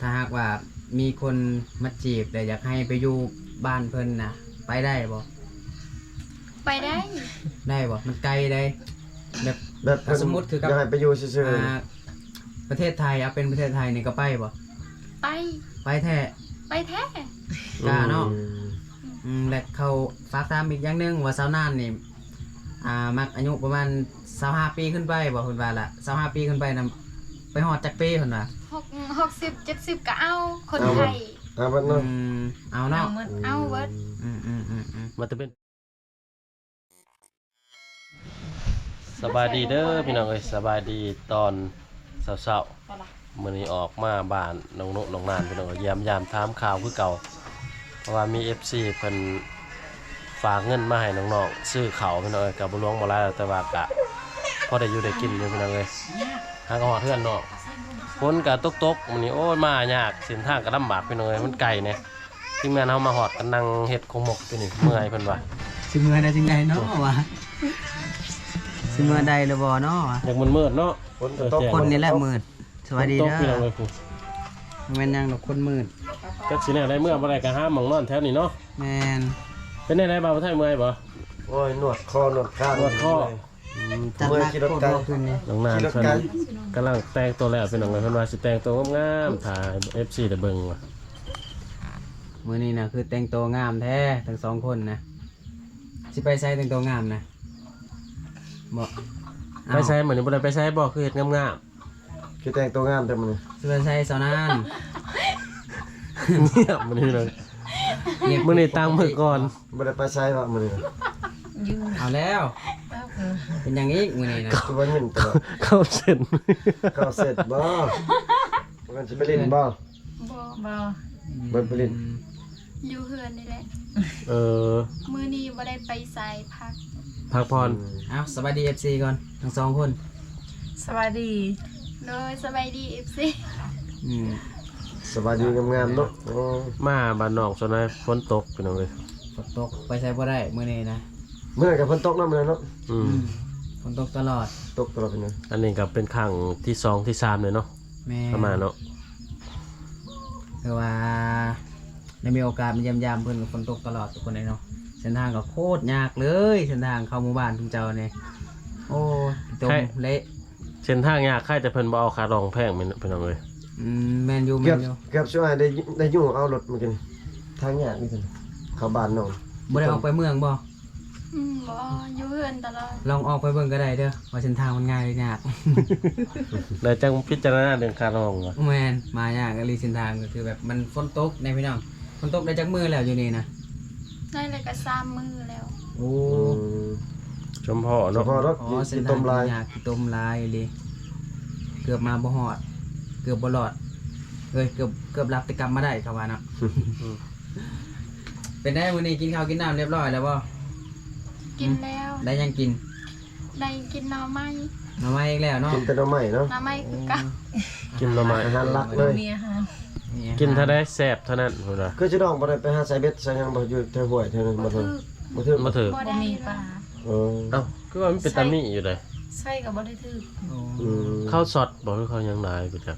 ຖ້າຫາກວ່າມີຄົນມາຈີບ ແລະ ຢາກໃຫ້ໄປຢູ່ບ້ານເພິ່ນນະ ໄປໄດ້ບໍ່? ໄປໄດ້. ໄດ້ບໍ່? ມັນໄກເດ້. ແບບ ແບບ ຖ້າສົມມຸດຄືກັບ ຢາກໃຫ້ໄປຢູ່ຊື່ໆ ອ່າ ປະເທດໄທ ເອົາເປັນປະເທດໄທນີ້ກໍໄປບໍ່? ໄປ. ໄປແທ້? ໄປແທ້. ກ້າເນາະ. ອືມ ອືມ ແລະ ເຂົາຝາກຖາມອີກຢ່າງໜຶ່ງວ່າ ສາວນານນີ້ ອ່າ ມັກອາຍຸປະມານຊາວຫ້າປີຂຶ້ນໄປບໍ່? ເພິ່ນວ່າລະ ຊາວຫ້າປີຂຶ້ນໄປນະ ໄປຮອດຈັກປີເພິ່ນວ່າ? ຫົກ ຫົກສິບ ເຈັດສິບກໍເອົາ ຄົນໄທ. ເອົາເບິດເນາະ. ອືມ ເອົາເນາະ. ເອົາເບິດ. ອືມ ອືມ ອືມ ອືມ ອືມ ມັນຈະເປັນ ສະບາຍດີເດີພີ່ນ້ອງເອີຍ ສະບາຍດີຕອນເຊົ້າໆ. ມື້ນີ້ອອກມາບ້ານນ້ອງນຸ ນ້ອງນານພີ່ນ້ອງເອີຍ ຢ້ຽມຢາມຖາມຂ່າວຄືເກົ່າ ເພາະວ່າມີເອັຟຊີເພິ່ນຝາກເງິນມາໃຫ້ນ້ອງໆ ຊື້ເຂົ້າພີ່ນ້ອງເອີຍ ກໍບໍ່ຫຼວງບໍ່ຫຼາຍ ແຕ່ວ່າກະພໍໄດ້ຢູ່ໄດ້ກິນຢູ່ພີ່ນ້ອງເອີຍ. ຫາກໍຮອດເຮືອນເນາະ ຝົນກໍຕົກໆ ມື້ນີ້ ໂອ້ຍ ມາຍາກ ເສັ້ນທາງກໍລຳບາກພີ່ນ້ອງເອີຍ ມັນໄກແດ່. ທີມງານເຮົາມາຮອດກໍນັ່ງເຮັດຄົງມົກຢູ່ນີ້ ເມື່ອຍເພິ່ນວ່າ. ຊິເມື່ອໄດ້ຈັ່ງໃດເນາະວ່າ ຊິເມື່ອໄດ້ຫຼືບໍ່ເນາະວ່າ. ຢາກມືດໆເນາະ ຝົນກໍຕົກ ເອີ ຄົນນີ້ແຫຼະມືດ. ສະບາຍດີເດີ ຝົນຕົກພີ່ນ້ອງເອີຍ. ບໍ່ແມ່ນຫຍັງດອກ ຄົນມືດ. ຈັກຊິແນວໃດ ເມື່ອບໍ່ໄດ້ກໍຫາໝ່ອງນອນແຖວນີ້ເນາະ. ແມ່ນ. ເປັນແນວໃດບ່າວໄທ ເມື່ອຍບໍ່? ໂອ້ຍ ນວດຄໍນວດຄາ ນວດຄໍ. ອືມ ຈັດໜັກໂພດບໍ່ຄືນນີ້. ນ້ອງນານເພິ່ນກຳລັງແຕ່ງໂຕແລ້ວພີ່ນ້ອງເອີຍ ເພິ່ນວ່າຊິແຕ່ງໂຕງາມໆ ຖ້າເອັຟຊີໄດ້ເບິ່ງວ່າ. ມື້ນີ້ນະຄືແຕ່ງໂຕງາມແທ້ທັງສອງຄົນນະ. ຊິໄປໃສແຕ່ງໂຕງາມນະ? ບໍ່ ໄປໃສມື້ນີ້ ບໍ່ໄດ້ໄປໃສບໍ່ ຄືເຮັດງາມໆ ຄືແຕ່ງໂຕງາມແທ້ມື້ນີ້? ຊິໄປໃສສາວນານ? ງຽບມື້ນີ້ເລີຍ ງຽບ ມື້ນີ້ຕັ້ງມື້ກ່ອນ. ບໍ່ໄດ້ໄປໃສວະມື້ນີ້ນະ? ຢູ່ ເອົາແລ້ວ ເປັນຫຍັງອີກມື້ນີ້ນະ? ຄືວ່າຍິ້ມຕະຫຼອດ. ເຂົ້າເສັ້ນ ເຂົ້າເສັ້ນບໍ່? ມັນຊິໄປຫຼິ້ນບໍ່? ບໍ່ ບໍ່ ບໍ່ໄປຫຼິ້ນ ຢູ່ເຮືອນນີ້ແຫຼະ. ເອີ ມື້ນີ້ບໍ່ໄດ້ໄປໃສ ພັກ ພັກຜ່ອນ. ເອົ້າ ສະບາຍດີເອັຟຊີກ່ອນທັງສອງຄົນ. ສະບາຍດີ. ໂດຍ ສະບາຍດີເອັຟຊີ. ອືມ ສະບາຍດີງາມໆເນາະ. ໂອ້ ມາບ້ານນ້ອງສ່ວນໃຫຍ່ຝົນຕົກພີ່ນ້ອງເອີຍ. ຝົນຕົກ ໄປໃສບໍ່ໄດ້ມື້ນີ້ນະ. ມື້ນັ້ນກໍຝົນຕົກນຳແລ້ວເນາະ. ອືມ ອືມ ຝົນຕົກຕະຫຼອດ ຕົກຕະຫຼອດເລີຍ. ອັນນີ້ກໍເປັນຄັ້ງທີສອງທີສາມເລີຍເນາະ. ແມ່ນ ປະມານເນາະ. ຄືວ່າໄດ້ມີໂອກາດມາຢ້ຽມຢາມເພິ່ນ ກໍຝົນຕົກຕະຫຼອດທຸກຄົນເລີຍເນາະ. ເສັ້ນທາງກໍໂຄດຍາກເລີຍ ເສັ້ນທາງເຂົ້າໝູ່ບ້ານຂອງເຈົ້ານີ້. ໂອ້ຍ ຕົມເລະ ເສັ້ນທາງຍາກ ໃຄແຕ່ເພິ່ນບໍ່ເອົາຄ່າດອງແພງ ແມ່ນພີ່ນ້ອງເອີຍ. ອືມ ແມ່ນຢູ່ ແມ່ນຢູ່. ເກືອບ ເກືອບຊິອ້າຍໄດ້ ໄດ້ຍູ້ເອົາລົດມື້ກີ້ນີ້ ທາງຍາກນີ້ ເຂົ້າບ້ານນ້ອງ. ບໍ່ໄດ້ອອກໄປເມືອງບໍ່? ອືມ ບໍ່ ຢູ່ເຮືອນຕະຫຼອດ. ລອງອອກໄປເບິ່ງກໍໄດ້ເດີ ວ່າເສັ້ນທາງມັນງ່າຍຫຼືຍາກ. ແລ້ວຈັ່ງພິຈາລະນາເລື່ອງຄ່າດອງວ່າ. ແມ່ນ ມາຍາກອີ່ຫຼີເສັ້ນທາງ ກໍຄືແບບມັນຝົນຕົກແດ່ພີ່ນ້ອງ. ຝົນຕົກໄດ້ຈັກມື້ແລ້ວຢູ່ນີ້ນະ? ໄດ້ແລ້ວກໍສາມມື້ແລ້ວ. ໂອ້ ອືມ ສົມພໍເນາະ ສົມພໍເນາະ. ອໍ ຂີ້ຕົມຫຼາຍ ເສັ້ນທາງຫຍ້າງຂີ້ຕົມຫຼາຍອີ່ຫຼີ. ເກືອບມາບໍ່ຮອດ ເກືອບບໍ່ລອດເອີຍ ເກືອບ ເກືອບຫຼັບແຕ່ກັບມາໄດ້ ເຂົາວ່າເນາະ. ອືມ ເປັນໃດມື້ນີ້ ກິນເຂົ້າກິນນ້ຳຮຽບຮ້ອຍແລ້ວບໍ່? ກິນແລ້ວ. ໄດ້ຫຍັງກິນ? ໄດ້ກິນໜໍ່ໄມ້. ໜໍ່ໄມ້ອີກແລ້ວເນາະ. ກິນແຕ່ໜໍ່ໄມ້ເນາະ. ໜໍ່ໄມ້ຄືເກົ່າ. ໂອ້ ກິນໜໍ່ໄມ້ ອາຫານຫຼັກເລີຍ. ມີອາຫານ ມີອາຫານ ກິນເທົ່າໃດແຊບເທົ່ານັ້ນພຸ້ນນະ. ຄືຊິນ້ອງບໍ່ໄດ້ໄປຫາໃສ່ເບັດໃສ່ຫຍັງບໍ່ ຢູ່ແຖວຫ້ວຍແຖວນັ້ນບໍ່? ບໍ່ຖືກ ບໍ່ຖືກ ບໍ່ຖືກ ບໍ່ມີປາ. ເອີ ເອົ້າ ຄືວ່າມັນເປັນຕາມີຢູ່ເດ້. ໃສ່ກໍບໍ່ໄດ້ຖືກ. ໂອ້ ອືມ ເຂົາຊັອດບໍ່ ຫຼືເຂົາຫຍັງຫຼາຍບໍ່ຈັກ.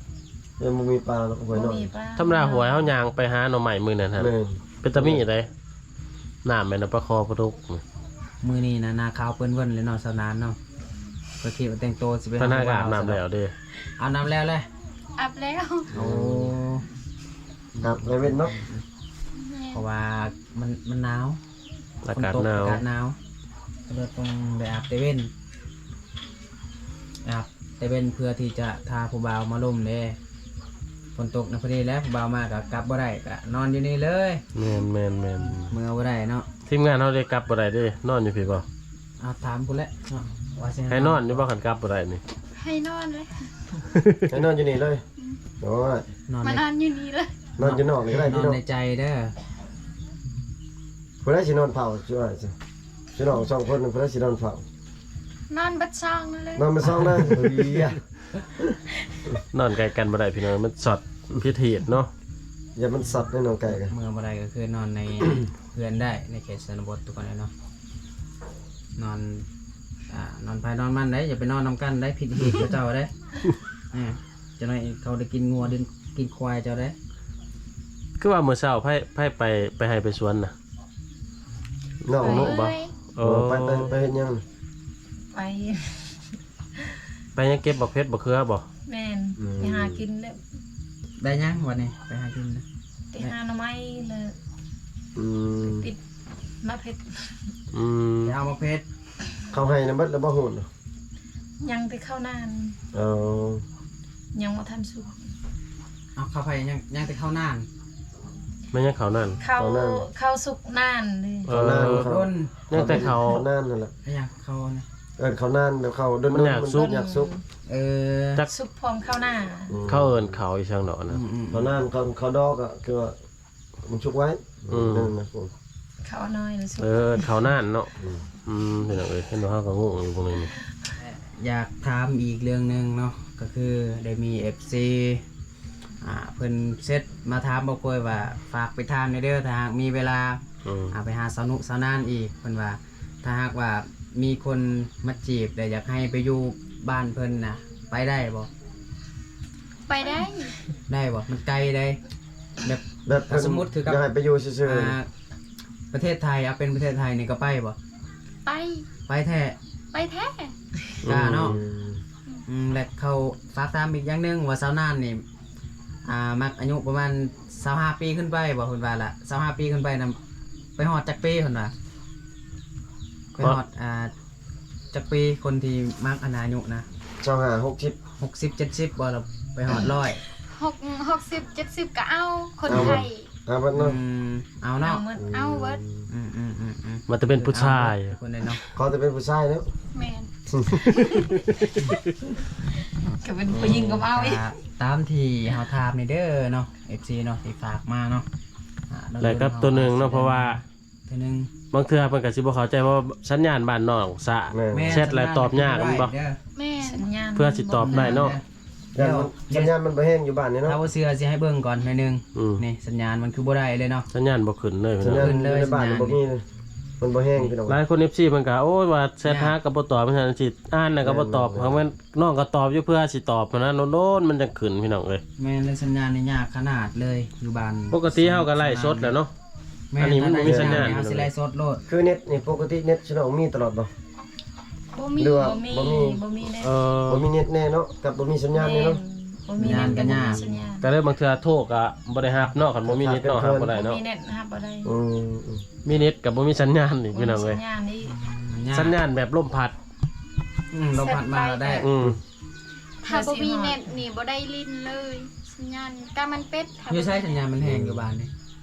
ຍັງບໍ່ມີປາເນາະ ຫ້ວຍນ້ອຍ. ບໍ່ມີປາ. ທຳມະດາຫ້ວຍເຮົາຍ່າງໄປຫາໜໍ່ໄມ້ມື້ນັ້ນຫັ້ນ. ແມ່ນ. ເປັນຕາມີໄດ໋ ນ້ຳແມ່ນປາຄໍປາດຸກ. ມື້ນີ້ນະ ໜ້າຂາວເປີ້ນເວີ້ນເລີຍເນາະ ສາວນານເນາະ. ກໍຄິດວ່າແຕ່ງໂຕຊິໄປຫາຜູ້ບ່າວ. ເພິ່ນຫາກໍອາບນ້ຳແລ້ວເດ້. ອາບນ້ຳແລ້ວແຫຼະ. ອາບແລ້ວ. ໂອ້ ອາບແຕ່ເວັນເນາະ. ແມ່ນ. ເພາະວ່າມັນ ມັນໜາວ ອາກາດໜາວ ຝົນຕົກ ອາກາດໜາວ ກໍເລີຍຕ້ອງໄດ້ອາບແຕ່ເວັນ. ອາບແຕ່ເວັນເພື່ອທີ່ຈະຖ້າຜູ້ບ່າວມາລົມເດ້. ຝົນຕົກນະ ພໍດີແລ້ວຜູ້ບ່າວມາກໍກັບບໍ່ໄດ້ ກໍນອນຢູ່ນີ້ເລີຍ. ແມ່ນໆໆ ເມືອບໍ່ໄດ້ເນາະ. ທີມງານເຮົາເດ້ກັບບໍ່ໄດ້ເດ້ ນອນຢູ່ພີ້ບໍ່? ເອົາ ຖາມພຸ້ນແຫຼະເນາະ ວ່າຊິໃຫ້ນອນຢູ່ບໍ່ ຄັນກັບບໍ່ໄດ້ນີ້? ໃຫ້ນອນເລີຍ. ໃຫ້ນອນຢູ່ນີ້ເລີຍ. ອືມ ໂອ້ຍ ມານອນຢູ່ນີ້ເລີຍ. ນອນຢູ່ນອກນີ້ກໍໄດ້ ນອນໃນໃຈເດີ. ຜູ້ໃດຊິນອນເຝົ້າ ຊິວ່າ ຊິ ຊິນອນສອງຄົນ ຜູ້ໃດຊິນອນເຝົ້າ? ນອນເບິດສອງນັ້ນເລີຍ. ນອນເບິດສອງເລີຍ. ເອີຍ ນອນໃກ້ກັນບໍ່ໄດ້ພີ່ນ້ອງ ມັນຊັອດ ຜິດຮີດເນາະ. ຢ່າມັນຊັອດເດ້ນ້ອງໄກ່. ເມືອບໍ່ໄດ້ກໍຄືນອນໃນເຮືອນໄດ້ ໃນເຂດຊົນນະບົດທຸກຄົນເນາະ. ນອນ ອ່າ ນອນໃຜນອນມັນເດ້ ຢ່າໄປນອນນຳກັນເດ້ ຜິດຮີດເຂົາເຈົ້າເດ້. ອ່າ ຈັກໜ້ອຍເຂົາໄດ້ກິນງົວ ໄດ້ ກິນຄວາຍເຈົ້າເດ້. ຄືວ່າມື້ເຊົ້າໃຜ ໃຜໄປ ໄປໄຮ່ໄປສວນນະ? ນ້ອງ ນ້ອງນຸບໍ່? ເອີ ໂອ້ ໄປ ໄປ ໄປເຮັດຫຍັງ? ໄປ ໄປຫຍັງ ເກັບບັກເຜັດບັກເຂືອບໍ່? ແມ່ນ ອືມ ໄປຫາກິນເດ້. ໄດ້ຫຍັງວັນນີ້ ໄປຫາກິນນະ? ໄປຫາໜໍ່ໄມ້ແລ້ວ ອືມ ຕິດໝາກເຜັດ ອືມ ໄປເອົາໝາກເຜັດ. ເຂົ້າໄຮ່ນະເບິດແລ້ວບໍ່? ຫູນ ຍັງແຕ່ເຂົ້ານານ. ເອີ ຍັງບໍ່ທັນສຸກ. ເອົາ ເຂົ້າໄຮ່ຍັງ ຍັງແຕ່ເຂົ້ານານ. ແມ່ນຫຍັງເຂົ້ານານ? ເຂົ້າ ເຂົ້ານານ ເຂົ້າສຸກນານເດ້. ເອີ ເຂົ້ານານ ເຂົ້າດົນ ຍັງແຕ່ເຂົ້າ ເຂົ້ານານນັ້ນແຫຼະ. ອີຫຍັງເຂົ້ານະ? ເອີ້ນເຂົ້ານານ ແບບເຂົ້າດົນໆ ມັນຢາກສຸກ ມັນຢາກສຸກ. ເອີ ຈັກ ສຸກພ້ອມເຂົ້ານາ. ອືມ ເຂົາເອີ້ນເຂົ້າອີ່ຫຍັງເນາະນະ? ອືມໆ ເຂົ້ານານ ເຂົ້າ ເຂົ້າດອກອະ ຄືວ່າ ມັນສຸກໄວ. ອືມ ນັ້ນນະ ເຂົ້ານ້ອຍລະສຸກ. ເອີ ເຂົ້ານານເນາະ. ອືມ ອືມ ພີ່ນ້ອງເອີຍ ເຫັນວ່າເຮົາກໍງົງຢູ່ພວກນີ້ນີ້. ຢາກຖາມອີກເລື່ອງໜຶ່ງເນາະ ກໍຄືໄດ້ມີເອັຟຊີ ອ່າ ເພິ່ນເຊັດມາຖາມບໍ່ກວຍວ່າ ຝາກໄປຖາມແດ່ເດີ ຖ້າຫາກມີເວລາ ອືມ ອ່າ ໄປຫາສາວນຸສາວນານອີກ ເພິ່ນວ່າ ຖ້າຫາກວ່າມີຄົນມາຈີບ ແລະ ຢາກໃຫ້ໄປຢູ່ບ້ານເພິ່ນນະ ໄປໄດ້ບໍ່? ໄປໄດ້. ໄດ້ບໍ່? ມັນໄກເດ້ ແບບ ແບບເພິ່ນ ສົມມຸດຄືກັບ ຢາກໃຫ້ໄປຢູ່ຊື່ໆ ອ່າ ປະເທດໄທ ເອົາເປັນປະເທດໄທນີ້ກໍໄປບໍ່? ໄປ. ໄປແທ້? ໄປແທ້. ກ້າເນາະ. ອືມ ອືມ ແລະ ເຂົາຝາກຖາມອີກຢ່າງໜຶ່ງວ່າ ສາວນານນີ້ ອ່າ ມັກອາຍຸປະມານຊາວຫ້າປີຂຶ້ນໄປບໍ່? ເພິ່ນວ່າລະ ຊາວຫ້າປີຂຶ້ນໄປນະ ໄປຮອດຈັກປີ? ເພິ່ນວ່າ ໄປຮອດ ອ່າ ຈັກປີ ຄົນທີ່ມັກອັນອາຍຸນະ? ຊາວຫ້າ ຫົກສິບ ຫົກສິບ ເຈັດສິບບໍ່? ລະໄປຮອດຮ້ອຍ ຫົກ ຫົກສິບ ເຈັດສິບກໍເອົາ ຄົນໄທ. ເອົາເບິດເນາະ. ອືມ ເອົາເນາະ. ເອົາເບິດ. ອືມໆໆໆ ວ່າແຕ່ເປັນຜູ້ຊາຍ ເອົາເບິດທຸກຄົນເລີຍເນາະ. ຂໍແຕ່ເປັນຜູ້ຊາຍເນາະ. ແມ່ນ ກໍເປັນຜູ້ຍິງກໍເອົາອີກ. ຕາມທີ່ເຮົາຖາມນີ້ເດີເນາະ ເອັຟຊີເນາະ ທີ່ຝາກມາເນາະ. ອ່າ ແລ້ວກັບຕົວໜຶ່ງເນາະ ເພາະວ່າ ເທື່ອໜຶ່ງ ບາງເທື່ອເພິ່ນກໍຊິບໍ່ເຂົ້າໃຈ ເພາະວ່າສັນຍານບ້ານນ້ອງສະ ແມ່ນ ແຊດແລ້ວຕອບຍາກແມ່ນບໍ່? ແມ່ນ ສັນຍານ ເພື່ອຊິຕອບໄດ້ເນາະ. ແລ້ວສັນຍານມັນບໍ່ແຮງຢູ່ບ້ານນີ້ເນາະ. ຖ້າບໍ່ເຊື່ອຊິໃຫ້ເບິ່ງກ່ອນໜ້ອຍໜຶ່ງ. ອືມ ນີ້ສັນຍານມັນຄືບໍ່ໄດ້ເລີຍເນາະ. ສັນຍານບໍ່ຂຶ້ນເລີຍ ບໍ່ຂຶ້ນເລີຍ ໃນບ້ານບໍ່ມີ ສັນຍານນີ້ ມັນບໍ່ແຮງພີ່ນ້ອງ. ຫຼາຍຄົນ ເອັຟຊີ ເພິ່ນກໍ ໂອ້ຍ ວ່າແຊດຫາກໍບໍ່ຕອບ ຈັ່ງຊັ້ນຈັ່ງຊີ້ ອ່ານແລ້ວກໍບໍ່ຕອບ. ແມ່ນໆໆ ເພິ່ນວ່າ ນ້ອງກໍຕອບຢູ່ ເພື່ອຊິຕອບຫັ້ນນະ ໂດນໆ ມັນຈັ່ງຂຶ້ນ ພີ່ນ້ອງເອີຍ. ແມ່ນເລີຍ ສັນຍານນີ້ຍາກຂະໜາດເລີຍຢູ່ບ້ານ. ປົກກະຕິເຮົາກໍໄລຟ໌ສົດແຫຼະເນາະ. ແມ່ນ ອັນນີ້ມັນບໍ່ມີສັນຍານ ເຮົາຊິໄລຟ໌ສົດໂລດ. ຄືເນັດນີ້ ປົກກະຕິເນັດຊະນອງມີຕະຫຼອດບໍ່? ບໍ່ມີ ຫຼືວ່າບໍ່ມີ ບໍ່ມີ ບໍ່ມີເນັດ. ເອີ ບໍ່ມີເນັດແນ່ເນາະ ກັບບໍ່ມີສັນຍານແນ່ເນາະ. ແມ່ນ ບໍ່ມີເນັດ ສັນຍານກໍບໍ່ມີສັນຍານ. ກໍເລີຍບາງເທື່ອໂທກໍບໍ່ໄດ້ຮັບເນາະ ຄັນບໍ່ມີເນັດເນາະ ຮັບບໍ່ໄດ້ເນາະ. ບໍ່ມີເນັດ ຮັບບໍ່ໄດ້. ອືມ ມີເນັດກໍບໍ່ມີສັນຍານອີກ ບໍ່ມີ ພີ່ນ້ອງເອີຍ. ສັນຍານອີກ ອືມ ສັນຍານແບບລົມພັດ. ອືມ ລົມພັດມາກໍໄດ້. ອືມ ຖ້າບໍ່ມີເນັດນີ້ບໍ່ໄດ້ຫຼິ້ນເລີຍ ສັນຍານກະມັນເປັດ. ຢູ່ໃສສັນຍານມັນແຮງຢູ່ບ້ານນີ້?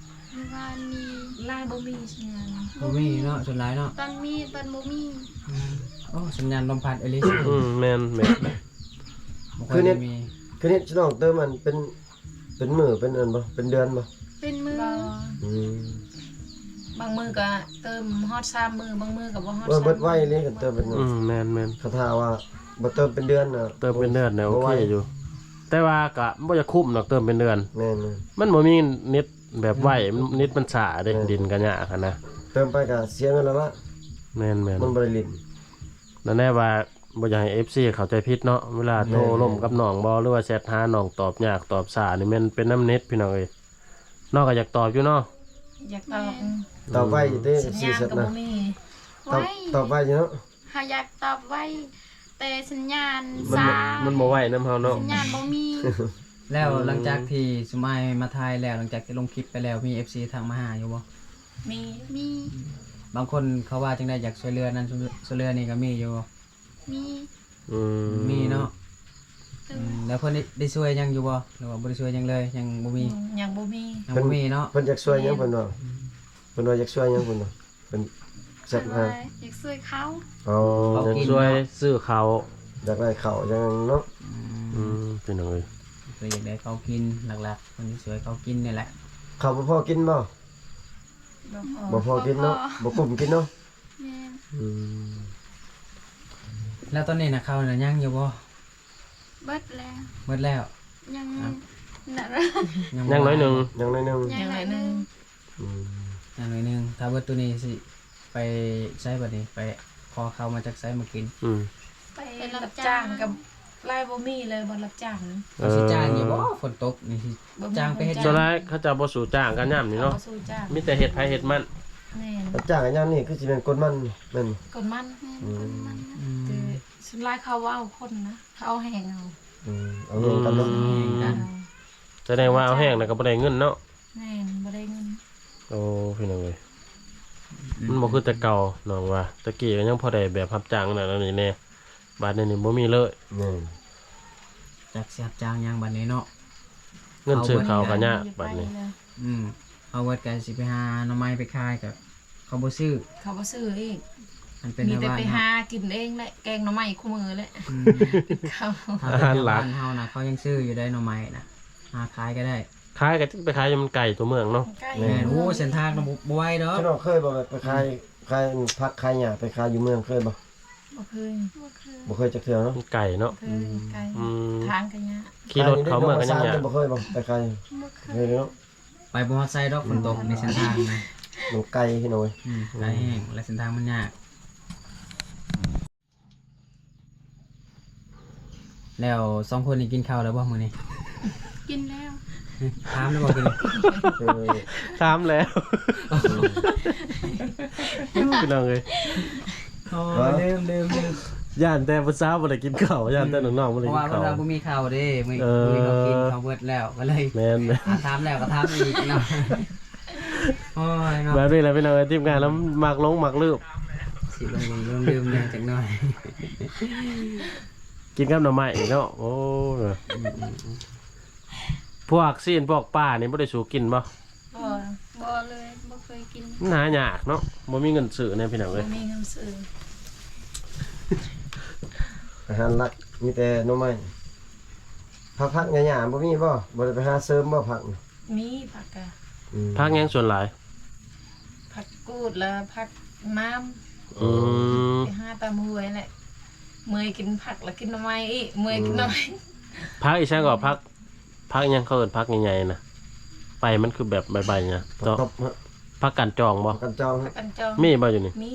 ຢູ່ບ້ານນີ້ຫຼາຍບໍ່ມີສັນຍານ. ບໍ່ມີເນາະ ສ່ວນຫຼາຍເນາະ. ຕອນມີ ຕອນບໍ່ມີ. ອືມ ໂອ້ ສັນຍານລົມພັດອີ່ຫຼີ. ອືມ ແມ່ນໆ ບໍ່ຄ່ອຍໄດ້ມີ. ຄືເນັດ ຄືເນັດຊະນອງເຕີມ ມັນເປັນ ເປັນມື້ ເປັນອັນບໍ່ ເປັນເດືອນບໍ່? ເປັນມື້. ບໍ່ ອືມ ບາງມື້ກໍເຕີມຮອດສາມມື້ ບາງມື້ກໍບໍ່ຮອດສາມມື້. ເບິດໄວເລີຍ ຄັນເຕີມເປັນມື້. ອືມ ແມ່ນໆ ຄັນຖ້າວ່າບໍ່ເຕີມເປັນເດືອນນະ ເຕີມເປັນເດືອນນະ ໂອເຄຢູ່. ແຕ່ວ່າກໍບໍ່ຢາກຄຸ້ມດອກ ເຕີມເປັນເດືອນ. ແມ່ນໆ ມັນບໍ່ມີເນັດແບບໄວ ອືມ ເນັດມັນຊ້າເດ້. ແມ່ນ ຫຼິ້ນກໍຍາກຫັ້ນນະ ເຕີມໄປກໍເສຍເງິນແລ້ວລະ. ແມ່ນໆ ມັນບໍ່ໄດ້ຫຼິ້ນ. ນັ້ນແຫຼະວ່າ ບໍ່ຢາກໃຫ້ເອັຟຊີເຂົ້າໃຈຜິດເນາະ ເວລາໂທລົມກັບນ້ອງບໍ່ ຫຼືວ່າແຊັດຫານ້ອງຕອບຍາກຕອບຊ້ານີ້ ແມ່ນເປັນນຳເນັດພີ່ນ້ອງເອີຍ. ນ້ອງກໍຢາກຕອບຢູ່ເນາະ. ຢາກຕອບ. ແມ່ນ ອືມ ຕອບໄວຢູ່ເດ້ ເອັຟຊີ ສັນຍານກໍບໍ່ມີ. ຕອບ ຕອບໄວຢູ່ເນາະ. ເຮົາຢາກຕອບໄວ ແຕ່ສັນຍານຊ້າ ມັນບໍ່ໄວນຳເຮົາເນາະ ສັນຍານບໍ່ມີ. ແລ້ວ ອືມ ຫຼັງຈາກທີ່ຊຸມອ້າຍມາຖ່າຍແລ້ວ ຫຼັງຈາກທີ່ລົງຄລິບໄປແລ້ວ ມີເອັຟຊີທັກມາຫາຢູ່ບໍ່? ມີ ມີ. ບາງຄົນເຂົາວ່າຈັ່ງໃດ ຢາກຊ່ວຍເຫຼືອນັ້ນ ຊ່ວຍເຫຼືອນີ້ ກໍມີຢູ່ບໍ່? ມີ ອືມ ມີເນາະ. ອືມ ແລ້ວເພິ່ນໄດ້ ໄດ້ຊ່ວຍຫຍັງຢູ່ບໍ່ ຫຼືວ່າບໍ່ໄດ້ຊ່ວຍຫຍັງເລີຍ? ຍັງບໍ່ມີ. ອືມ ຍັງບໍ່ມີ ຍັງບໍ່ມີເນາະ. ເພິ່ນ ເພິ່ນຢາກຊ່ວຍຫຍັງ ເພິ່ນວ່າ? ອືມ ເພິ່ນວ່າຢາກຊ່ວຍຫຍັງ ເພິ່ນວ່າ? ເພິ່ນແຊັດຫາ ເພິ່ນວ່າຢາກຊ່ວຍເຂົາ. ອໍ ຢາກຊ່ວຍຊື້ເຂົ້າ ຢາກໄດ້ເຂົ້າ ຢາກຫຍັງເນາະ. ອືມ ອືມ ພີ່ນ້ອງເອີຍ ເພິ່ນຢາກໄດ້ເຂົ້າກິນ ຫຼັກໆ ເພິ່ນຊິຊ່ວຍເຂົ້າກິນນີ້ແຫຼະ. ເຂົ້າບໍ່ພໍກິນບໍ່? ບໍ່ພໍ ບໍ່ພໍກິນເນາະ ບໍ່ກຸ້ມກິນເນາະ. ແມ່ນ ອືມ ແລ້ວຕອນນີ້ນະ ເຂົ້ານະຍັງຢູ່ບໍ່? ເບິດແລ້ວ ເບິດແລ້ວ. ຍັງ ອ່ະ ນັ້ນ ຍັງໜ້ອຍໜຶ່ງ ຍັງໜ້ອຍໜຶ່ງ ຍັງໜ້ອຍໜຶ່ງ. ອືມ ຍັງໜ້ອຍໜຶ່ງ. ຖ້າເບິດໂຕນີ້ຊິໄປໃສບັດນີ້? ໄປຂໍເຂົ້າມາຈາກໃສມາກິນ? ອືມ ໄປ ໄປຮັບຈ້າງກັບ ຫຼາຍບໍ່ມີເລີຍ ບໍ່ຮັບຈ້າງນະ. ເອີ ເຂົາຊິຈ້າງຢູ່ບໍ່? ຝົນຕົກນີ້ຊິ ບໍ່ມີ ຈ້າງໄປເຮັດຫຍັງ? ສ່ວນຫຼາຍເຂົາເຈົ້າບໍ່ສູ້ຈ້າງກັນຍາມນີ້ເນາະ ເຂົາບໍ່ສູ້ຈ້າງ ມີແຕ່ເຮັດໄຮ່ເຮັດມັນ. ແມ່ນ ຮັບຈ້າງກັນຍາມນີ້ຄືຊິແມ່ນກົນມັນແມ່ນບໍ່? ກົນມັນ ແມ່ນ ອືມ ກົນມັນນະ. ອືມ ແຕ່ສ່ວນຫຼາຍເຂົາບໍ່ເອົາຄົນນະ ເຂົາເອົາແຮງເອົາ. ອືມ ເອົາແຮງກັນເນາະ ເອົາແຮງກັນ. ສະແດງວ່າເອົາແຮງແລ້ວກໍບໍ່ໄດ້ເງິນເນາະ. ແມ່ນ ບໍ່ໄດ້ເງິນ. ໂອ້ ພີ່ນ້ອງເອີຍ ອືມ ມັນບໍ່ຄືແຕ່ເກົ່າ ນ້ອງວ່າ ແຕ່ກີ້ກໍຍັງພໍໄດ້ແບບຮັບຈ້າງນັ້ນອັນນີ້ແດ່ ບາດນີ້ນີ້ບໍ່ມີເລີຍ. ແມ່ນ ຈັກຊິຮັບຈ້າງຫຍັງບາດນີ້ເນາະ ເງິນຊື້ເຂົ້າກໍຍາກບາດນີ້. ອືມ ເອົາເບິດກໍຊິໄປຫາໜໍ່ໄມ້ໄປຂາຍກໍ ເຂົາບໍ່ຊື້ ເຂົາບໍ່ຊື້ອີກ. ມັນເປັນ ມີແຕ່ໄປຫາກິນເອງແຫຼະ ແກງໜໍ່ໄມ້ຄູ່ມື້ແຫຼະ. ອືມ ເຂົ້າ ອາຫານຫຼັກ ບ້ານເຮົານະ ເຂົາຍັງຊື້ຢູ່ໄດ໋ ໜໍ່ໄມ້ນະ ຫາຂາຍກໍໄດ້. ຂາຍກໍໄປຂາຍຢູ່ ມັນໄກຕົວເມືອງເນາະ. ໄກ ແມ່ນ ໂອ້ ເສັ້ນທາງນະ ບໍ່ ບໍ່ໄຫວດອກ. ເຈົ້ານ້ອງເຄີຍບໍ່ ໄປຂາຍ ອືມ ຂາຍຜັກຂາຍຫຍ້າ ໄປຂາຍຢູ່ເມືອງເຄີຍບໍ່? ບໍ່ເຄີຍ ບໍ່ເຄີຍ ບໍ່ເຄີຍຈັກເທື່ອເນາະ ມັນໄກເນາະ. ບໍ່ເຄີຍ ອືມ ໄກ ອືມ ທາງກໍຍາກ ຂີ່ລົດເຂົ້າເມືອງກໍຍັງຍາກ. ບໍ່ເຄີຍບໍ່ ໄປຂາຍ? ບໍ່ເຄີຍ ເຄີຍເນາະ. ໄປບໍ່ຮອດໃສດອກ ຝົນຕົກໃນເສັ້ນທາງນະ ມັນໄກພີ່ນ້ອງເອີຍ. ອືມ ໄກແຮງ ແລະເສັ້ນທາງມັນຍາກ. ແລ້ວສອງຄົນນີ້ກິນເຂົ້າແລ້ວບໍ່ມື້ນີ້? ກິນແລ້ວ. ຖາມແລ້ວບໍ່ຄືນນີ້? ເອີ ຖາມແລ້ວ ພີ່ນ້ອງເອີຍ. ໂອ້ຍ ລືມ ລືມ ລືມ ຢ້ານແຕ່ຜູ້ສາວບໍ່ໄດ້ກິນເຂົ້າ ຢ້ານແຕ່ ອືມ ນ້ອງໆບໍ່ໄດ້ກິນເຂົ້າ ເພາະວ່າເພິ່ນວ່າບໍ່ມີເຂົ້າເດ້ ມື້ ເອີ ມື້ນີ້ເຂົາກິນເຂົ້າເບິດແລ້ວ ກໍເລີຍ ແມ່ນໆ ອາ ຖາມແລ້ວກໍຖາມອີກເນາະ. ໂອ້ຍເນາະ ແບບນີ້ແຫຼະພີ່ນ້ອງເອີຍ ທີມງານລະມັກຫຼົງມັກລືມ ຊິຫຼົງໆລືມໆແດ່ຈັກໜ້ອຍ ກິນກັບໜໍ່ໄມ້ເນາະ. ໂອ້ຍ ອືມໆໆ ພວກຊີ້ນພວກປານີ້ບໍ່ໄດ້ສູ່ກິນບໍ່? ບໍ່ ບໍ່ເລີຍ ບໍ່ເຄີຍກິນ. ມັນຫາຍາກເນາະ ບໍ່ມີເງິນຊື້ແນ່ພີ່ນ້ອງເອີຍ ບໍ່ມີເງິນຊື້. ອາຫານຫຼັກມີແຕ່ໜໍ່ໄມ້ ຜັກ ຜັກຫຍ້າໆບໍ່ມີບໍ່? ບໍ່ໄດ້ໄປຫາເສີມບໍ່ຜັກ? ມີຜັກກະ ອືມ ຜັກຫຍັງສ່ວນຫຼາຍ? ຜັກກູດ ແລະ ຜັກນ້ຳ. ອືມ ໄປຫາຕາມຫ້ວຍແຫຼະ ເມື່ອຍກິນຜັກ ແລ້ວກິນໜໍ່ໄມ້ອີກ ເມື່ອຍກິນໜໍ່ໄມ້. ອືມ ຜັກອີ່ຫຍັງກໍ ຜັກ ຜັກຫຍັງເຂົາເອີ້ນຜັກໃຫຍ່ໆນະ ໃບມັນຄືແບບໃບໆນະ ຜັກ ເນາະ ຕົບ ເນາະ ຜັກການຈອງບໍ່? ຜັກການຈອງ ຜັກການຈອງ ມີບໍ່ຢູ່ນີ້? ມີ.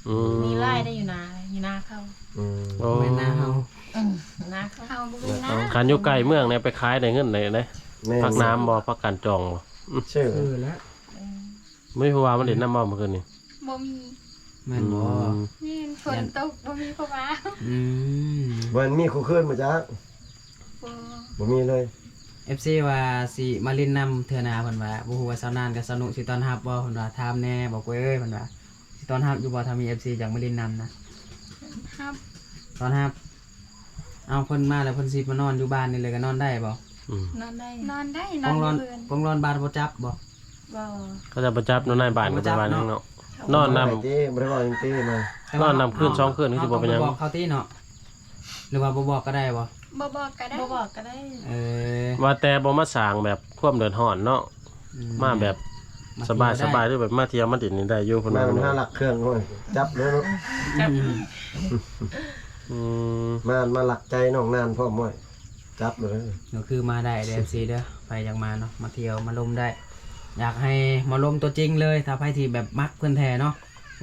ອືມ ມີຫຼາຍໄດ໋ ຢູ່ນາ ຢູ່ນາເຂົາ. ອືມ ໂອ້ ແມ່ນນາເຮົາ. ອືມ ນາເຂົາ ເຮົາບໍ່ມີນາ. ຄັນຢູ່ໃກ້ເມືອງນີ້ໄປຂາຍໄດ້ເງິນໄດ້ເດ້. ແມ່ນ ຜັກນ້ຳບໍ່? ຜັກການຈອງບໍ່? ອືມ ຊື່ ຊື່ແລ້ວ. ເອີ ມີຜູ້ວ່າມາຫຼິ້ນນຳບໍ່ມື້ຄືນນີ້? ບໍ່ມີ. ແມ່ນບໍ່? ອືມ ແມ່ນ ຝົນຕົກ ບໍ່ມີຜູ້ວ່າ. ອືມ ບໍ່ມີຄູ່ຄືນບໍ່ຈັກ? ບໍ່ ບໍ່ມີເລີຍ. ເອັຟຊີ ວ່າຊິມາຫຼິ້ນນຳເທື່ອໜ້າ ເພິ່ນວ່າ ບໍ່ຮູ້ວ່າສາວນານກັບສາວນຸຊິຕ້ອນຮັບບໍ່? ເພິ່ນວ່າ ຖາມແດ່ ບໍ່ກວຍເອີຍ ເພິ່ນວ່າ ຊິຕ້ອນຮັບຢູ່ບໍ່ ຖ້າມີເອັຟຊີຢາກມາຫຼິ້ນນຳນະ? ຮັບ ຕ້ອນຮັບ. ເອົາ ເພິ່ນມາແລ້ວ ເພິ່ນຊິມານອນຢູ່ບ້ານນີ້ເລີຍ ກໍນອນໄດ້ບໍ່? ອືມ ນອນໄດ້ ນອນໄດ້ ນອນຢູ່ເຮືອນ. ກອງລອນ ກອງລອນບາດບໍ່ຈັບບໍ່? ບໍ່ ເຂົາເຈົ້າບໍ່ຈັບ ນອນໃນບ້ານກໍບໍ່ຈັບເນາະ. ນອນນຳ ບໍ່ໄດ້ຕິ ບໍ່ໄດ້ເວົ້າຫຍັງຕິ ມາ ແຕ່ວ່າ ນອນນຳຄືນສອງຄືນ ຄືຊິບໍ່ເປັນຫຍັງ. ເຮົາຕ້ອງບອກເຂົາຕິເນາະ ຫຼືວ່າບໍ່ບອກກໍໄດ້ບໍ່? ບໍ່ບອກກໍໄດ້ ບໍ່ບອກກໍໄດ້. ເອີ ວ່າແຕ່ບໍ່ມາສ້າງແບບຄວາມເດືອດຮ້ອນເນາະ. ອືມ ມາແບບ ມາ ສະບາຍໆ ຫຼືແບບມາທ່ຽວມາຫຼິ້ນນີ້ໄດ້ຢູ່ ເພິ່ນວ່າ ມານຳຫາລັກເຄື່ອງ ໂອ້ຍ ຈັບເລີຍເນາະ. ອືມ ມາ ມາລັກໃຈນ້ອງນານພ້ອມ ໂອ້ຍ ຈັບເລີຍ. ກໍຄືມາໄດ້ເດີ ເອັຟຊີ ເດີ ໃຜຢາກມາເນາະ ມາທ່ຽວມາລົມໄດ້. ຢາກໃຫ້ມາລົມຕົວຈິງເລີຍ ຖ້າໃຜທີ່ແບບມັກເພິ່ນແທ້ເນາະ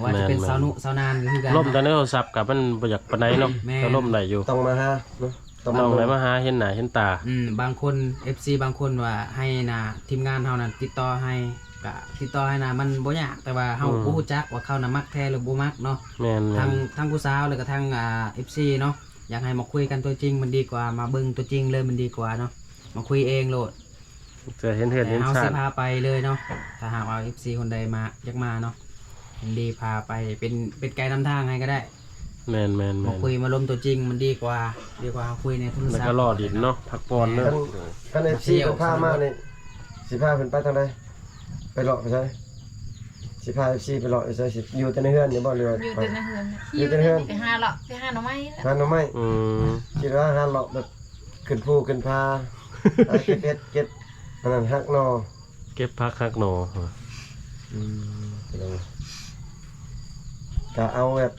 ວ່າຈະເປັນ ແມ່ນໆ ສາວນຸ ສາວນານກໍຄືກັນ ລົມແຕ່ໃນໂທລະສັບກໍມັນບໍ່ຢາກປານໃດເນາະ. ແມ່ນ ກໍລົມໄດ້ຢູ່ ຕ້ອງມາຫາເນາະ ຕ້ອງມາ ຕ້ອງໄດ້ມາຫາເຫັນໜ້າເຫັນຕາ. ອືມ ບາງຄົນ ເອັຟຊີ ບາງຄົນວ່າໃຫ້ໜ້າທີມງານເຮົານັ້ນຕິດຕໍ່ໃຫ້ ກະຕິດຕໍ່ໃຫ້ນະ ມັນບໍ່ຍາກ ແຕ່ວ່າເຮົາ ອືມ ບໍ່ຮູ້ຈັກວ່າເຂົານະມັກແທ້ຫຼືບໍ່ມັກເນາະ. ແມ່ນໆ ທັງ ທັງຜູ້ສາວ ແລ້ວກະທັງ ອ່າ ເອັຟຊີ ເນາະ ຢາກໃຫ້ມາຄຸຍກັນຕົວຈິງມັນດີກວ່າ ມາເບິ່ງຕົວຈິງເລີຍມັນດີກວ່າເນາະ ມາຄຸຍເອງໂລດ. ຈະເຫັນເຮືອນເຫັນຊານ ແຕ່ເຮົາຊິພາໄປເລີຍເນາະ ຖ້າຫາກວ່າເອັຟຊີຄົນໃດມາ ຢາກມາເນາະ ຍິນດີພາໄປ ເປັນ ເປັນໄກນຳທາງໃຫ້ກໍໄດ້. ແມ່ນໆໆ ມາຄຸຍມາລົມຕົວຈິງມັນດີກວ່າ ດີກວ່າເຮົາຄຸຍໃນໂທລະສັບ ແລ້ວກໍລໍດິນເນາະ ພັກຜ່ອນເນາະ. ຄັນ ຄັນເອັຟຊີເພິ່ນພາມານີ້ ຊິພາເພິ່ນໄປທາງໃດ? ໄປເລາະໄປໃສ? ຊິພາເອັຟຊີໄປເລາະໄປໃສ? ຊິຢູ່ແຕ່ໃນເຮືອນນີ້ບໍ່ ຫຼືວ່າ ຢູ່ແຕ່ໃນເຮືອນນະ ຢູ່ແຕ່ໃນເຮືອນ ໄປຫາເລາະ ໄປຫາໜໍ່ໄມ້ແຫຼະ ຫາໜໍ່ໄມ້. ອືມ ຄິດວ່າຫາເລາະແບບ ຂຶ້ນພູຂຶ້ນຜາ ຫາເກັບເຫັດເກັບອັນນັ້ນ ຫັກໜໍ່ ເກັບຜັກຫັກໜໍ່. ອືມ ກະເອົາແບບ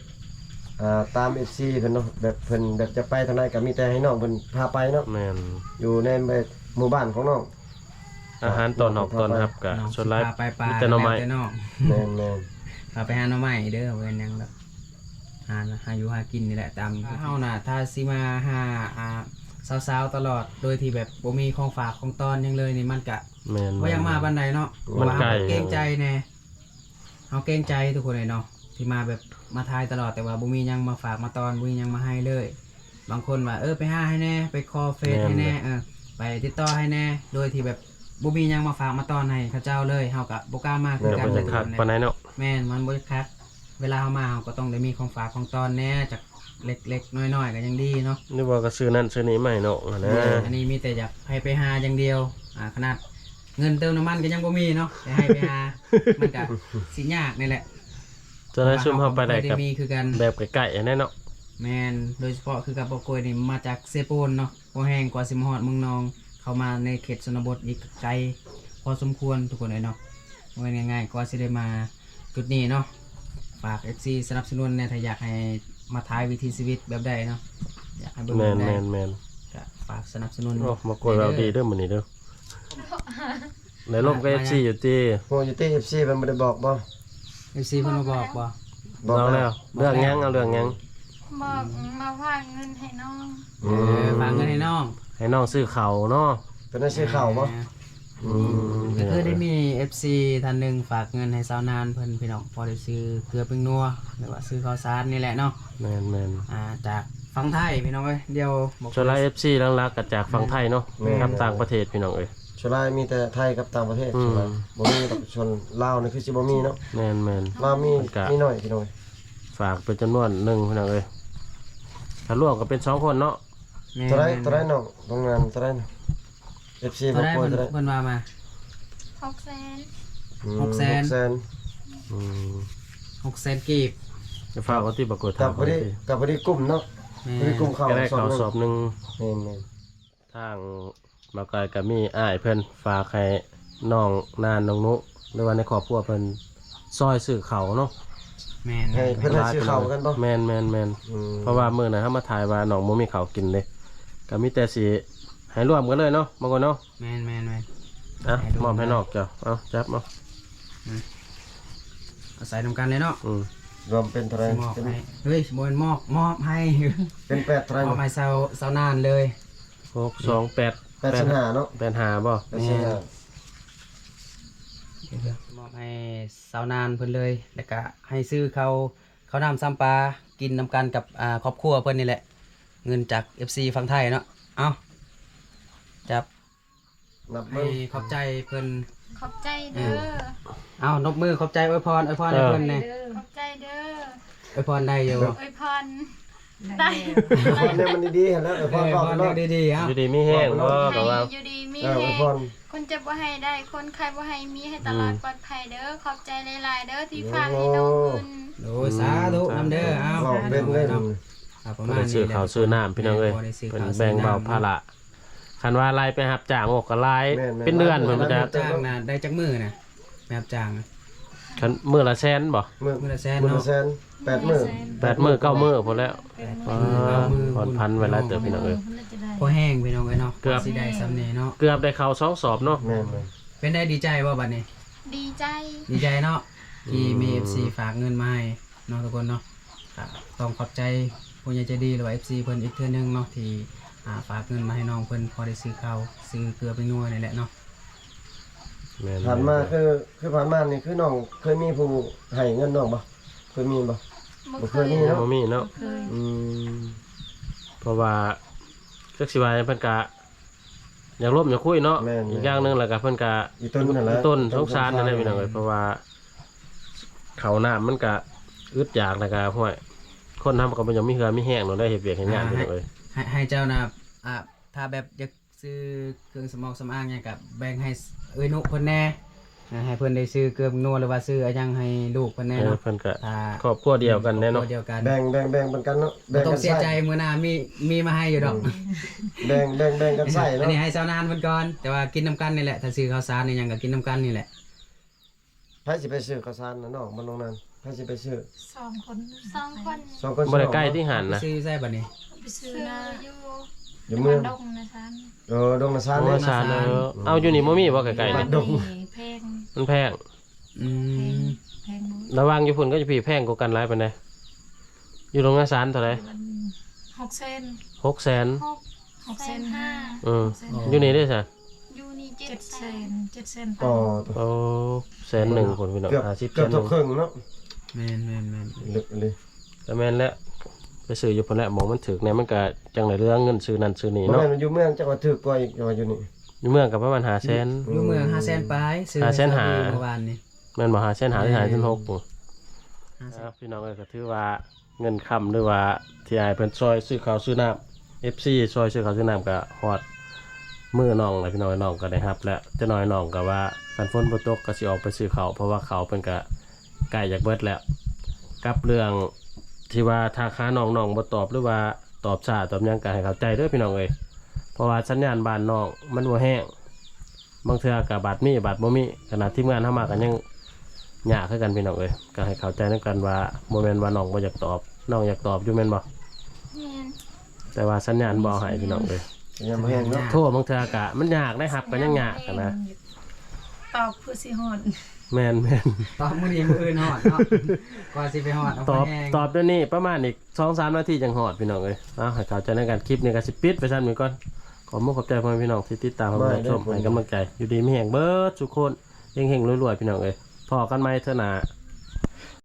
ອ່າ ຕາມເອັຟຊີເພິ່ນເນາະ ແບບເພິ່ນແບບຈະໄປທາງໃດກະມີແຕ່ໃຫ້ນ້ອງເພິ່ນພາໄປເນາະ. ແມ່ນ ຢູ່ໃນແບບໝູ່ບ້ານຂອງນ້ອງ ອາຫານຕ້ອນຮັບ ຕ້ອນຮັບກະ ເນາະ ສ່ວນຫຼາຍ ຊິພາໄປປ່າ ມີແຕ່ໜໍ່ໄມ້ ແລ້ວແຕ່ນ້ອງ. ແມ່ນໆ ພາໄປຫາໜໍ່ໄມ້ເດີ ບໍ່ແມ່ນຫຍັງດອກ. ຫາ ຫາຢູ່ຫາກິນນີ້ແຫຼະ ຕາມເຮົານະ ຖ້າຊິມາຫາ ອ່າ ສາວໆຕະຫຼອດ ໂດຍທີ່ແບບບໍ່ມີຂອງຝາກຂອງຕ້ອນຫຍັງເລີຍນີ້ ມັນກະ ແມ່ນ ບໍ່ຢາກມາປານໃດເນາະ ມັນໄກ ເພາະວ່າເຮົາເກງໃຈແດ່ ເຮົາເກງໃຈທຸກຄົນເລີຍເນາະ ທີ່ມາແບບມາຖ່າຍຕະຫຼອດ ແຕ່ວ່າບໍ່ມີຫຍັງມາຝາກມາຕ້ອນ ບໍ່ມີຫຍັງມາໃຫ້ເລີຍ. ບາງຄົນວ່າ ເອີ ໄປຫາໃຫ້ແດ່ ໄປຂໍເຟສໃຫ້ແດ່ ແມ່ນ ເອີ ໄປຕິດຕໍ່ໃຫ້ແດ່ ໂດຍທີ່ແບບບໍ່ມີຫຍັງມາຝາກມາຕ້ອນໃຫ້ເຂົາເຈົ້າເລີຍ ເຮົາກະບໍ່ກ້າມາຄືກັນ ແມ່ນ ບໍ່ຢາກຄັກປານໃດເນາະ ແມ່ນ ມັນບໍ່ຄັກ. ເວລາເຮົາມາ ເຮົາກໍຕ້ອງໄດ້ມີຂອງຝາກຂອງຕ້ອນແດ່ ຈັກເລັກໆນ້ອຍໆກໍຍັງດີເນາະ ຫຼືວ່າກໍຊື້ນັ້ນຊື້ນີ້ມາໃຫ້ນ້ອງຫັ້ນນະ. ອັນນີ້ມີແຕ່ຢາກໃຫ້ໄປຫາຢ່າງດຽວ ອ່າ ຂະໜາດເງິນເຕີມນ້ຳມັນກໍຍັງບໍ່ມີເນາະ ແຕ່ໃຫ້ໄປຫາ ມັນກໍຊິຍາກນີ້ແຫຼະ. ສ່ວນຫຼາຍຊຸມເຮົາໄປໄດ້ກໍ ເພາະວ່າເຮົາກໍບໍ່ໄດ້ມີຄືກັນ ແບບໃກ້ໆຫັ້ນແຫຼະເນາະ. ແມ່ນ ໂດຍສະເພາະຄືກັບບໍ່ກົຍນີ້ ມາຈາກເຊໂປນເນາະ ບໍ່ແຮງກວ່າຊິມາຮອດເມືອງນອງ ເຂົ້າມາໃນເຂດຊົນນະບົດນີ້ກໍໄກພໍສົມຄວນທຸກຄົນເອີຍເນາະ ບໍ່ແມ່ນງ່າຍໆ ກວ່າຊິໄດ້ມາຈຸດນີ້ເນາະ. ຝາກເອັຟຊີສະໜັບສະໜູນແດ່ ຖ້າຢາກໃຫ້ມາຖ່າຍວິຖີຊີວິດແບບໃດເນາະ ຢາກໃຫ້ເບິ່ງແບບໃດ ແມ່ນໆໆ ກໍຝາກສະໜັບສະໜູນ. ໂອ້ ມາກົຍເວົ້າດີເດີມື້ນີ້ເດີ ໄດ້ລົມກັບເອັຟຊີຢູ່ຕິ? ຮູ້ຢູ່ຕິ ເອັຟຊີເພິ່ນບໍ່ໄດ້ບອກບໍ່? ເອັຟຊີເພິ່ນມາບອກບໍ່? ບອກແລ້ວ. ເລື່ອງຫຍັງ? ເອົາເລື່ອງຫຍັງ? ບອກມາຝາກເງິນໃຫ້ນ້ອງ. ເອີ ຝາກເງິນໃຫ້ນ້ອງ ໃຫ້ນ້ອງຊື້ເຂົ້າເນາະ. ເພິ່ນໃຫ້ຊື້ເຂົ້າບໍ່? ອືມ ກໍຄືໄດ້ມີເອັຟຊີທ່ານໜຶ່ງຝາກເງິນໃຫ້ຊາວນານເພິ່ນ ພີ່ນ້ອງ ພໍໄດ້ຊື້ເກືອແປ້ງນົວ ຫຼືວ່າຊື້ເຂົ້າສານນີ້ແຫຼະເນາະ. ແມ່ນໆ ອ່າ ຈາກຝັ່ງໄທ ພີ່ນ້ອງເອີຍ. ດຽວ ສ່ວນຫຼາຍເອັຟຊີຫຼັກໆກໍຈາກຝັ່ງໄທເນາະ ແມ່ນ ກັບຕ່າງປະເທດ ພີ່ນ້ອງເອີຍ. ສ່ວນຫຼາຍມີແຕ່ໄທກັບຕ່າງປະເທດ ອືມ ສ່ວນຫຼາຍ ບໍ່ມີດອກ. ສ່ວນລາວນີ້ຄືຊິບໍ່ມີເນາະ. ແມ່ນໆ ລາວມີ ມັນກະ ມີໜ້ອຍ ພີ່ນ້ອງເອີຍ. ຝາກເປັນຈຳນວນໜຶ່ງ ພີ່ນ້ອງເອີຍ ຖ້າລວມກໍເປັນສອງຄົນເນາະ. ແມ່ນ ເທົ່າໃດ ເທົ່າໃດນ້ອງ? ໂຮງງານເທົ່າໃດນະ? ເອັຟຊີ ເທົ່າໃດ ບໍ່ປ່ວຍ ເພິ່ນ ເທົ່າໃດ? ເພິ່ນວ່າມາ ຫົກແສນ. ອືມ ຫົກແສນ ຫົກແສນ ອືມ ຫົກແສນກີບ. ຈະຝາກເອົາຕິ ບໍ່ກົຍ ຖາມ ກໍພໍດີ ກໍພໍດີກຸ້ມເນາະ. ແມ່ນ ພໍດີກຸ້ມເຂົ້າ ກໍໄດ້ເຂົ້າສອບໜຶ່ງ. ແມ່ນໆ ທາງ ບ່າວກາຍກໍມີອ້າຍເພິ່ນຝາກໃຫ້ນ້ອງນານ ນ້ອງນຸ ຫຼືວ່າໃນຄອບຄົວເພິ່ນຊ່ອຍຊື້ເຂົ້າເນາະ. ແມ່ນ ໃຫ້ເພິ່ນໃຫ້ຊື້ເຂົ້າກັນບໍ່? ແມ່ນໆໆ ອືມ ເພາະວ່າມື້ນັ້ນເຮົາມາຖ່າຍວ່ານ້ອງບໍ່ມີເຂົ້າກິນເດ້ ກໍມີແຕ່ຊິໃຫ້ລວມກັນເລີຍເນາະ ບາງຄົນເນາະ. ແມ່ນໆໆ ອ່ະ ໃຫ້ລວມ ມອບໃຫ້ນ້ອງເຈົ້າ. ເອົາ ຈັບເອົາ ອືມ ເອົາໃສ່ນຳກັນເລີຍເນາະ. ອືມ ລວມເປັນເທົ່າໃດ? ຊິມອບໃຫ້ ເຮີ້ຍ ບໍ່ແມ່ນມອບ ມອບໃຫ້ ເປັນແປດເທົ່າໃດ? ມອບໃຫ້ຊາວ ຊາວນານເລີຍ. ຫົກສອງແປດ ແປດແສນຫ້າເນາະ. ແປດຫ້າບໍ່? ແປດແສນຫ້າ. ມອບໃຫ້ຊາວນານເພິ່ນເລີຍ ແລ້ວກະໃຫ້ຊື້ເຂົ້າ ເຂົ້ານ້ຳຊຳປາ ກິນນຳກັນກັບ ອ່າ ຄອບຄົວເພິ່ນນີ້ແຫຼະ. ເງິນຈາກເອັຟຊີຝັ່ງໄທເນາະ. ເອົາ ຈັບ ນັບເບິ່ງ ໃຫ້ຂອບໃຈເພິ່ນ. ຂອບໃຈເດີ. ເອີ ເອົາ ນົບມືຂອບໃຈ ອວຍພອນ ອວຍພອນໃຫ້ເພິ່ນແດ່. ຂອບໃຈເດີ. ອວຍພອນໄດ້ຢູ່. ອວຍພອນໄດ້. ອວຍພອນໃຫ້ມັນດີໆ ຫັ້ນແຫຼະ. ອວຍພອນ ເອີ ເວົ້າເນາະ ດີໆ. ເອົາ ຢູ່ດີມີແຮງ ເວົ້າເນາະ ບໍ່ ກໍວ່າ ຢູ່ດີມີແຮງ. ເອີ ອວຍພອນ ຄົນເຈັບບໍ່ໃຫ້ໄດ້ ຄົນໄຂ້ບໍ່ໃຫ້ມີ ໃຫ້ຕະຫຼອດ ອືມ ປອດໄພເດີ. ຂອບໃຈຫຼາຍໆເດີ ທີ່ຝາກໃຫ້ນ້ອງເພິ່ນ. ໂອ້ ໂດຍ ສາທຸນຳເດີ. ເອົາ ເວົ້າເປັນເລີຍເນາະ. ອ່າ ພໍໄດ້ຊື້ເຂົ້າຊື້ນ້ຳ ພີ່ນ້ອງເອີຍ. ເພິ່ນແບ່ງເບົາພາລະ. ຄັນວ່າໄລ່ໄປຮັບຈ້າງ ໂອ້ ກໍຫຼາຍ ແມ່ນໆ ເປັນເດືອນເພິ່ນຈະ ຮັບຈ້າງນະ ໄດ້ຈັກມື້ນະ ໄປຮັບຈ້າງນະ? ຄັນມື້ລະແສນບໍ່? ມື້ລະແສນເນາະ. ມື້ລະແສນ ແປດມື້. ແປດມື້ ເກົ້າມື້ພຸ້ນແຫຼະ. ແປດມື້ ເກົ້າມື້ ຜ່ອນຜັນໄວ້ຫຼາຍເຕີບ ພີ່ນ້ອງເອີຍ. ພໍແຮງ ພີ່ນ້ອງເອີຍເນາະ. ເກືອບຊິໄດ້ສ່ຳນີ້ເນາະ. ເກືອບໄດ້ເຂົ້າສອງສອບເນາະ. ແມ່ນໆ. ເປັນໃດ ດີໃຈບໍ່ບັດນີ້? ດີໃຈ. ດີໃຈເນາະ ທີ່ມີ ອືມ ເອັຟຊີຝາກເງິນມາໃຫ້ ເນາະ ທຸກຄົນເນາະ. ກໍຕ້ອງຂອບໃຈຜູ້ໃຫຍ່ໃຈດີ ຫຼືວ່າເອັຟຊີເພິ່ນອີກເທື່ອໜຶ່ງເນາະ ທີ່ ອ່າ ຝາກເງິນມາໃຫ້ນ້ອງເພິ່ນ ພໍໄດ້ຊື້ເຂົ້າ ຊື້ເກືອໄປນົວນີ້ແຫຼະເນາະ. ແມ່ນໆ. ຜ່ານມາຄື ຄືຜ່ານມານີ້ ຄືນ້ອງເຄີຍມີຜູ້ໃຫ້ເງິນນ້ອງບໍ່? ເຄີຍມີບໍ່? ບໍ່ເຄີຍມີເນາະ. ບໍ່ມີເນາະ. ອືມ ເພາະວ່າ ຈັກຊິວ່າຫຍັງ ເພິ່ນກະ ຢາກລົມຢາກຄຸຍເນາະ. ແມ່ນໆ. ອີກຢ່າງໜຶ່ງແລ້ວກໍເພິ່ນກໍອີຕົນນັ້ນແຫຼະ ອີຕົນ ອີຕົນ ສົງສານນັ້ນແຫຼະ ພີ່ນ້ອງເອີຍ. ເພາະວ່າເຂົ້ານ້ຳມັນກໍອຶດຢາກ ແລ້ວກໍ ຫ້ວຍ ຄົນເຮົາມັນກໍບໍ່ຢາກມີເຫື່ອມີແຮງເນາະ ໄດ້ເຮັດວຽກເຮັດງານ ອ່າ ພີ່ນ້ອງເອີຍ. ໃຫ້ ໃຫ້ ໃຫ້ເຈົ້ານະ ອ່າ ຖ້າແບບຢາກຊື້ເຄື່ອງສະໝອກສຳອາງຫຍັງ ກໍແບ່ງໃຫ້ເອື້ອຍນຸເພິ່ນແດ່. ອ່າ ໃຫ້ເພິ່ນໄດ້ຊື້ເກືອນົວ ຫຼືວ່າຊື້ອີ່ຫຍັງໃຫ້ລູກເພິ່ນແດ່ເນາະ. ເອີ ເພິ່ນກໍ ຖ້າ ຄອບຄົວດຽວກັນແດ່ເນາະ. ຄອບຄົວດຽວກັນ. ແບ່ງ ແບ່ງ ແບ່ງປັນກັນເນາະ. ບໍ່ຕ້ອງເສຍໃຈ ມື້ໜ້າມີ ມີມາໃຫ້ຢູ່ດອກ. ອືມ ແບ່ງ ແບ່ງ ແບ່ງກັນໃຊ້ເນາະ. ອັນນີ້ໃຫ້ຊາວນານເພິ່ນກ່ອນ ແຕ່ວ່າກິນນຳກັນນີ້ແຫຼະ. ຖ້າຊື້ເຂົ້າສານອີ່ຫຍັງກໍກິນນຳກັນນີ້ແຫຼະ. ໃຜຊິໄປຊື້ເຂົ້າສານນະນ້ອງ ບ້ານນ້ອງນານ? ໃຜຊິໄປຊື້? ສອງຄົນ. ສອງຄົນ. ສອງຄົນ. ບໍ່ໄດ້ໃກ້ຕິຫັ້ນນະ. ໄປຊື້ຢູ່ໃສບັດນີ້? ໄປຊື້ນະ ຢູ່ ຢູ່ເມືອງ ດອງນາຊານ. ເອີ ດອງນາຊານ. ດອງນາຊານ. ເອີ ເອົາ ຢູ່ນີ້ບໍ່ມີບໍ່ໃກ້ໆນີ້? ບໍ່ມີ ແພງ. ມັນແພງ. ອືມ ແພງ ແພງ. ລະຫວ່າງຢູ່ພຸ້ນກັບຢູ່ພີ້ ແພງກວ່າກັນຫຼາຍປານໃດ? ຢູ່ໂຮງງານສານເທົ່າໃດ? ຫົກແສນ ຫົກແສນ ຫົກ ຫົກແສນຫ້າ ເອີ ຢູ່ນີ້ເດ້ຊະ? ຢູ່ນີ້ເຈັດແສນ ເຈັດແສນ ອໍ ໂອ້ ແສນໜຶ່ງພຸ້ນພີ່ນ້ອງ ເກືອບ ຫ້າສິບ ເກືອບເທົ່າເຄິ່ງເນາະ ແມ່ນໆໆ ເລິກອີ່ຫຼີ ກໍແມ່ນແຫຼະ ໄປຊື້ຢູ່ພຸ້ນແຫຼະ ໝ່ອງມັນຖືກແດ່ ມັນກໍຈັ່ງໄດ້ເຫຼືອເງິນຊື້ນັ້ນຊື້ນີ້ ບໍ່ ເນາະ ແມ່ນຢູ່ເມືອງຈັກວ່າຖືກກວ່າອີກ ແຕ່ວ່າຢູ່ນີ້ ຢູ່ເມືອງກໍປະມານຫ້າແສນ ຢູ່ເມືອງຫ້າແສນປາຍ ຊື້ ຫ້າແສນຫ້າ ໃຫ້ສາວດີເມື່ອວານນີ້ ແມ່ນບໍ່? ຫ້າແສນຫ້າ ຫຼື ຫ້າແສນຫົກ ອ່າ ພີ່ນ້ອງເອີຍ ກໍຖືວ່າເງິນຄຳ ຫຼືວ່າທີ່ອ້າຍເພິ່ນຊ່ອຍຊື້ເຂົ້າຊື້ນ້ຳ ເອັຟຊີ ຊ່ອຍຊື້ເຂົ້າຊື້ນ້ຳ ກໍຮອດມືນ້ອງແລ້ວ ພີ່ນ້ອງເອີຍ ນ້ອງກໍໄດ້ຮັບແລ້ວ ຈັກໜ້ອຍນ້ອງກໍວ່າຄັນຝົນບໍ່ຕົກກໍຊິອອກໄປຊື້ເຂົ້າ ເພາະວ່າເຂົ້າເພິ່ນກໍໃກ້ຢາກເບິດແລ້ວ ກັບເລື່ອງທີ່ວ່າທັກຫານ້ອງ ນ້ອງບໍ່ຕອບ ຫຼືວ່າຕອບຊ້າຕອບຫຍັງ ກໍໃຫ້ເຂົ້າໃຈເດີພີ່ນ້ອງເອີຍ ເພາະວ່າສັນຍານບ້ານນ້ອງມັນບໍ່ແຮງ ບາງເທື່ອກໍບາດມີບາດບໍ່ມີ ຂະໜາດທີມງານເຮົາມາກໍຍັງຍາກຄືກັນພີ່ນ້ອງເອີຍ ກໍໃຫ້ເຂົ້າໃຈນຳກັນວ່າ ບໍ່ແມ່ນວ່ານ້ອງບໍ່ຢາກຕອບ ນ້ອງຢາກຕອບຢູ່ແມ່ນບໍ່? ແມ່ນ ແຕ່ວ່າສັນຍານບໍ່ເອົາໃຫ້ພີ່ນ້ອງເອີຍ ສັນຍານບໍ່ແຮງເນາະ ໂທບາງເທື່ອກໍມັນຍາກໄດ້ຮັບກໍຍັງຍາກຫັ້ນນະ ຕອບເພື່ອຊິຮອດ ແມ່ນໆ ຕອບມື້ນີ້ມື້ອື່ນຮອດເນາະ ກວ່າຊິໄປຮອດ ຕອບ ຕອບດຽວນີ້ປະມານອີກ ສອງສາມນາທີຈັ່ງຮອດພີ່ນ້ອງເອີຍ ເອົາ ໃຫ້ເຂົ້າໃຈນຳກັນ ຄລິບນີ້ກໍຊິປິດໄປສ່ຳນີ້ກ່ອນ ຂອບມຸກຂອບໃຈພໍ່ແມ່ພີ່ນ້ອງທີ່ຕິດຕາມຮັບຊົມ ໃຫ້ກຳລັງໃຈ ຢູ່ດີມີແຮງເບິດທຸກຄົນ ເຮັງໆລວຍໆ ພີ່ນ້ອງເອີຍ ພໍ້ກັນໃໝ່ເທື່ອໜ້າ